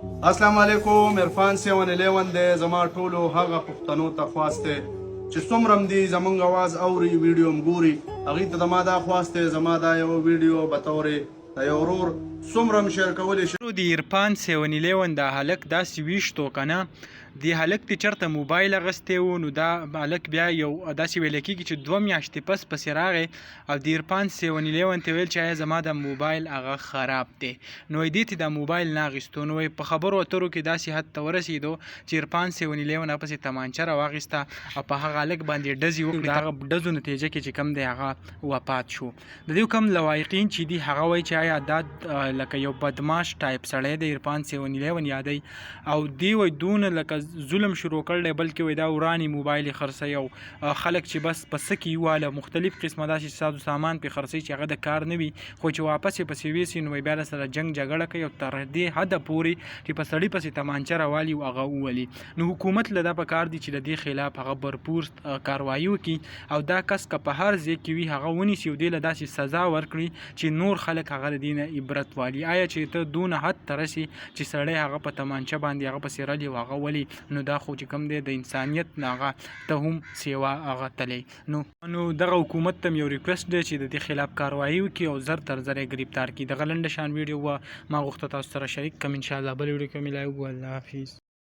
السلام علیکم، عرفان 711 دی. زما ټولو هغه پښتنو ته خواست دی چې څومره هم دي زمونږ اواز اوري، ویډیو هم ګوري، هغوی ته زما دا خواست دی، زما دا یوه ویډیو بطور د یو ورور څومره هم شیر کولی شي. دی عرفان 711 دا هلک داسې ویشتو کنه، دی هلک تی چرته موبایل اغستی وو. نو دا هلک بیا یو داسې ویل کېږي چې 2 میاشتې پس پسې راغی او د عرفان 711 ته ویل چې آیا زما د موبایل هغه خراب دی. نو دې ته د موبایل نه اخیستو، نو په خبرو اترو کې داسې حد ته ورسېدو چې عرفان 711 پسې تمانچه راواخیسته او په هغه هلک باندې ډزې وکړې. د هغه ډزو نتیجه کې چې کم دی هغه وفات شو. د دې کوم لواحقین چې دي، هغه وایي چې آیا دا لکه یو بدماش ټایپ سړی دی، عرفان 711 یادی، او دی وایي دونه لکه ظلم شروع کړی، بلکې وایي دا ورانی موبایل خرڅوي او خلک چې بس په څه کې یواله مختلف قسمه داسې سازو سامان پې خرڅوي چې هغه د کار نه وي، خو چې واپس یې پسې ویسي نو بیا له سره جنګ جګړه کوي او تر دې حده پورې چې په سړي پسې تمانچه راوالي او هغه وولي. نو حکومت له دا په کار دي چې د دې خلاف هغه برپور کاروایی وکړي او دا کس که په هر ځای کې وي هغه ونیسي او دې له داسې سزا ورکړي چې نور خلک هغه د دې نه عبرت والي. آیا چې ته دونه حد ته رسي چې سړی هغه په تمانچه باندې هغه پسې رلي او هغه ولي، نو دا خو چې کوم دی د انسانیت نه هغه ته هم سیوا هغه تلی. نو دغه حکومت ته یو ریکوست دی چې د دې خلاف کاروایی وکړي او زر تر زره یې ګرفتار کړي. دغه لنډه شان ویډیو وه، ما غوښته تاسو سره شریک کړم. انشاءالله بل ویډیو کې ملایو. الله حافظ.